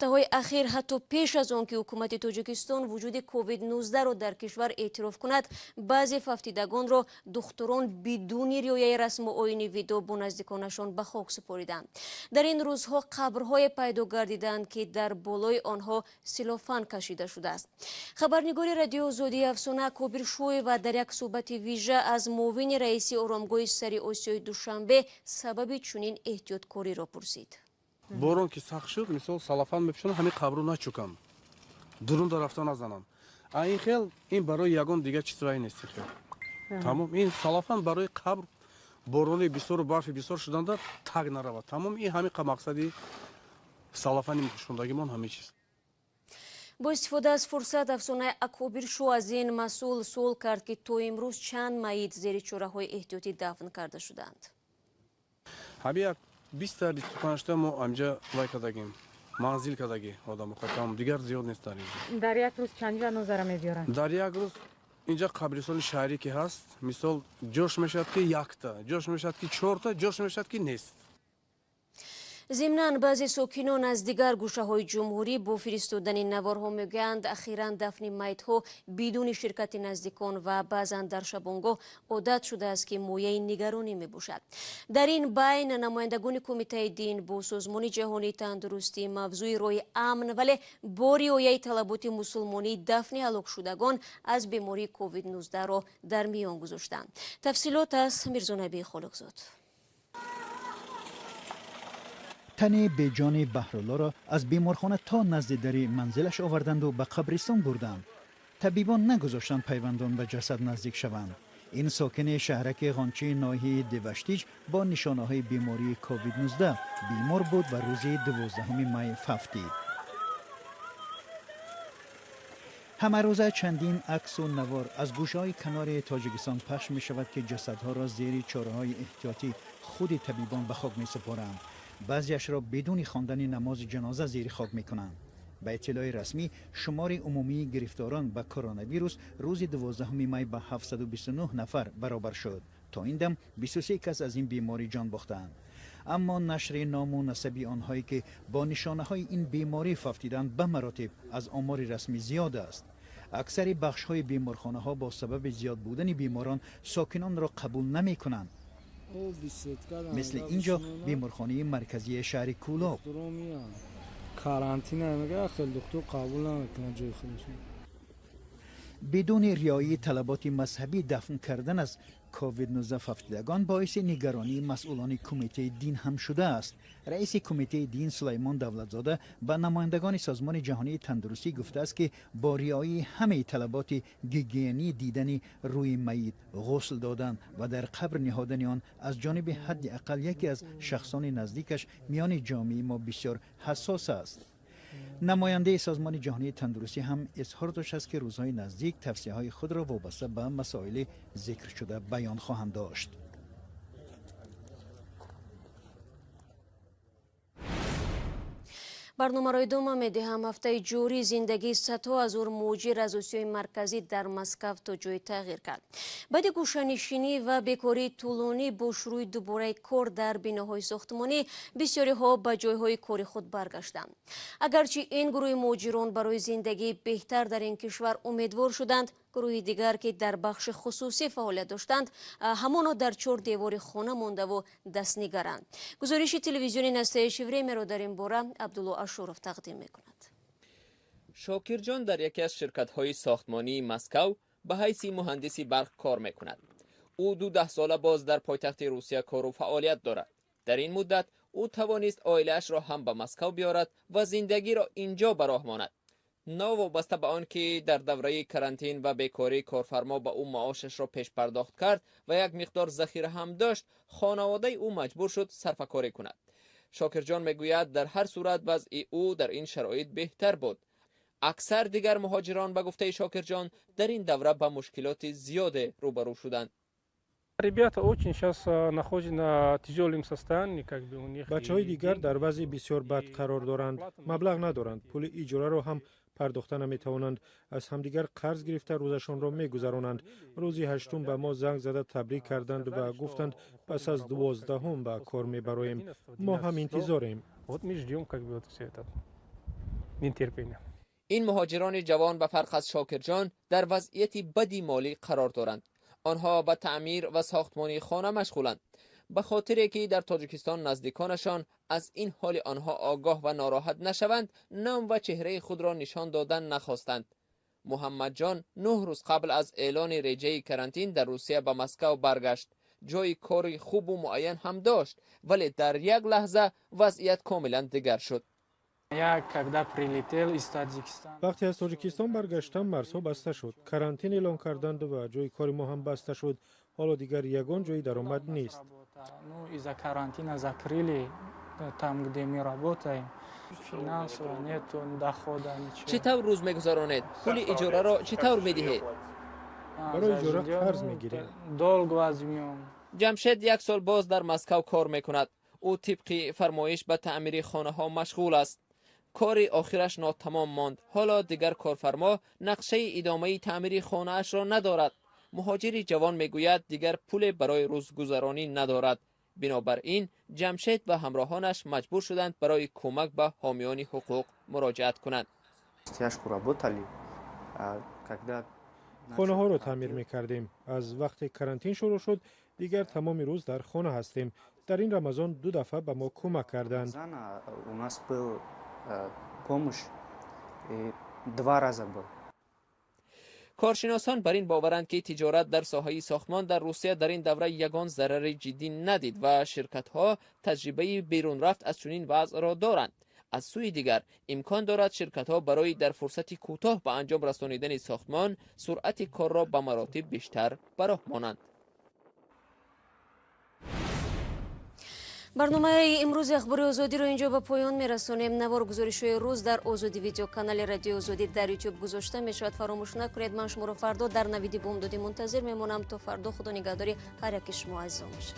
Ҳафтаҳои ахир, ҳатто пеш аз он ки ҳукумати Тоҷикистон вуҷуди COVID-19-ро дар кишвар эътироф кунад, баъзе фавтидагонро духтурон бидуни риояи расму оини видо бо наздиконашон ба хок супориданд. Дар ин рӯзҳо қабрҳое пайдо гардиданд, ки дар болои онҳо силофан кашида шудааст. Хабарнигори Радиои Озодӣ Афсона Кобиршоева дар як суҳбати вижа аз муовини раиси оромгоҳи сари Осиёи Душанбе сабаби чунин эҳтиёткориро пурсид. Борон ки сахт шуд, мисол, салафан мепӯшонам, ҳамин қабру начукам, дурун да рафта назанам. А ин хел ин барои ягон дигар чизое нест. Хел тамом, ин салафан барои қабр, борони бисёру барфи бисёр шуданда таг наравад. Тамом, ин ҳамин мақсади салафани пӯшондагимон, ҳамин чиз. Бо истифода аз фурсат Афсонаи Акобиршо аз ин масъул суол кард, ки то имрӯз чанд майит зери чораҳои эҳтиётӣ дафн карда шуданд. Ҳамин як 20-та, 25-та мо ҳамҷа вай кардагим, манзил кардагӣ одамо, тамом, дигар зиёд нест дар инҷо. Дар як рӯз чанд ҷанозаро мебиёранд? Дар як рӯз инҷа қабристони шаҳрӣ ки ҳаст, мисол, ҷош мешавад ки якта, ҷош мешавад ки чорта, ҷош мешавад ки нест. Зимнан, баъзе сокинон аз дигар гӯшаҳои ҷумҳурӣ бо фиристодани наворҳо мегӯянд, ахиран дафни майитҳо бидуни ширкати наздикон ва баъзан дар шабонгоҳ одат шудааст, ки мояи нигаронӣ мебошад. Дар ин байн намояндагони Кумитаи дин бо Созмони Ҷаҳонии Тандурустӣ мавзӯи роҳи амн, вале бо риояи талаботи мусулмонии дафни ҳалокшудагон аз бемории COVID-19-ро дар миён гузоштанд. Тафсилот аз Мирзонабии Холиқзод. Тани беҷони Баҳруллоро аз беморхона то назди дари манзилаш оварданду ба қабристон бурданд. Табибон нагузоштанд пайвандон ба ҷасад наздик шаванд. Ин сокини шаҳраки Ғончии ноҳияи Деваштич бо нишонаҳои бемории COVID-19 бемор буд ва рӯзи 12 май фавтид. Ҳамарӯза чандин аксу навор аз гӯшаҳои канори Тоҷикистон пахш мешавад, ки ҷасадҳоро зери чораҳои эҳтиётӣ худи табибон ба хок месупоранд. Баъзеашро бидуни хондани намози ҷаноза зери хок мекунанд. Ба иттилои расмӣ, шумори умумии гирифторон ба коронавирус рӯзи 12 май ба 729 нафар баробар шуд. То ин дам 23 кас аз ин беморӣ ҷон бохтаанд. Аммо нашри ному насаби онҳое, ки бо нишонаҳои ин беморӣ фавтиданд, ба маротиб аз омори расмӣ зиёд аст. Аксари бахшҳои беморхонаҳо бо сабаби зиёд будани беморон сокинонро қабул намекунанд, мисли ин ҷо беморхонаи марказии шаҳри Кӯлоб. Карантина мега, хел духтур қабул намекунад ҷои худашон. Бидуни риояи талаботи мазҳабӣ дафн кардан аз COVID-19 фавтидагон боиси нигаронии масъулони Кумитаи дин ҳам шудааст. Раиси Кумитаи дин Сулаймон Давлатзода ба намояндагони Созмони Ҷаҳонии Тандурустӣ гуфтааст, ки бо риояи ҳамаи талаботи гигиенӣ, дидани рӯи майит, ғусл додан ва дар қабр ниҳодани он аз ҷониби ҳадди ақал яке аз шахсони наздикаш миёни ҷомеаи мо бисёр ҳассос аст. Намояндаи Созмони Ҷаҳонии Тандурустӣ ҳам изҳор доштааст, ки рӯзҳои наздик тавсияҳои худро вобаста ба масоили зикршуда баён хоҳанд дошт. Барномаро идома медиҳам. Ҳафтаи ҷорӣ зиндагии садҳо ҳазор муҳоҷир аз Осиёи Марказӣ дар Москав то ҷои тағйир кард. Баъди гӯшанишинӣ ва бекории тӯлонӣ, бо шурӯъи дубораи кор дар биноҳои сохтмонӣ бисёриҳо ба ҷойҳои кори худ баргаштанд. Агарчи ин гурӯҳи муҳоҷирон барои зиндагии беҳтар дар ин кишвар умедвор шуданд, гурӯҳи дигар, ки дар бахши хусусӣ фаъолият доштанд, ҳамоно дар чор девори хона мондаву дастнигаранд. Гузориши телевизиони «Настоящее время»-ро дар ин бора Абдулло Ашуров тақдим мекунад. Шокирҷон дар яке аз ширкатҳои сохтмонии Москав ба ҳайси муҳандиси барқ кор мекунад. Ӯ ду даҳсола боз дар пойтахти Русия кору фаъолият дорад. Дар ин муддат ӯ тавонист оилаашро ҳам ба Москав биёрад ва зиндагиро инҷо ба роҳ монад. Новобаста ба он ки дар давраи карантин ва бекорӣ корфармо ба ӯ маошашро пешпардохт кард ва як миқдор захира ҳам дошт, хонаводаи ӯ маҷбур шуд сарфакорӣ кунад. Шокирҷон мегӯяд, дар ҳар сурат вазъи ӯ дар ин шароит беҳтар буд. Аксар дигар муҳоҷирон, ба гуфтаи Шокирҷон, дар ин давра ба мушкилоти зиёде рӯбарӯ шуданд. Ребята очень сейчас находятся на тяжелом состоянии, как бы у них. Бачаҳои дигар дар вазъи бисёр бад қарор доранд, маблағ надоранд, пули иҷораро ҳам пардохта наметавонанд, аз ҳамдигар қарз гирифта рӯзашонро мегузаронанд. Рӯзи ҳаштум ба мо занг зада табрик карданд ва гуфтанд, пас аз 12-ҳум ба кор мебароем. Мо ҳам интизорем. Вот мы ждем, как бы, вот все это. Нетерпение. Ин муҳоҷирони ҷавон ба фарқ аз Шокирҷон дар вазъияти бади молӣ қарор доранд. Онҳо ба таъмир ва сохтмони хона машғуланд. Ба хотире ки дар Тоҷикистон наздиконашон аз ин ҳоли онҳо огоҳ ва нороҳат нашаванд, ном ва чеҳраи худро нишон додан нахостанд. Муҳаммадҷон 9 рӯз қабл аз эълони реҷаи карантин дар Русия ба Москав баргашт. Ҷои кори хубу муайян ҳам дошт, вале дар як лаҳза вазъият комилан дигар шуд. Вақте аз Тоҷикистон баргаштам, марзҳо баста шуд, карантин эълон карданд ва ҷои кори мо ҳам баста шуд. Ҳоло дигар ягон ҷои даромад нест. Чӣ тавр рӯз мегузаронед? Пули иҷораро чӣ тавр медиҳед? Барои иҷора қарз мегирем. Ҷамшед 1 сол боз дар Москав кор мекунад. Ӯ тибқи фармоиш ба таъмири хонаҳо машғул аст. Кори охираш нотамом монд. Ҳоло дигар корфармо нақшаи идомаи таъмири хонаашро надорад. Муҳоҷири ҷавон мегӯяд, дигар пуле барои рӯзгузаронӣ надорад. Бинобар ин Ҷамшед ва ҳамроҳонаш маҷбур шуданд барои кӯмак ба ҳомиёни ҳуқуқ муроҷиат кунанд. Хонаҳоро таъмир мекардем. Аз вақте карантин шурӯъ шуд, дигар тамоми рӯз дар хона ҳастем. Дар ин Рамазон 2 дафъа ба мо кӯмак карданд. Коршиносон бар ин боваранд, ки тиҷорат дар соҳаи сохтмон дар Русия дар ин давра ягон зарари ҷиддӣ надид ва ширкатҳо таҷрибаи берунрафт аз чунин вазъро доранд. Аз сӯи дигар, имкон дорад ширкатҳо барои дар фурсати кӯтоҳ ба анҷом расонидани сохтмон суръати корро ба маротиб бештар ба роҳ монанд. Барномаи имрӯзи Ахбори Озодиро инҷо ба поён мерасонем. Навор гузоришҳои рӯз дар Озодӣ видеоканали Радиои Озодӣ дар Ютуб гузошта мешавад. Фаромӯш накунед, ман шуморо фардо дар навиди бомдодӣ мунтазир мемонам. То фардо Худо нигаҳдори ҳар яки шумо азизон бошад.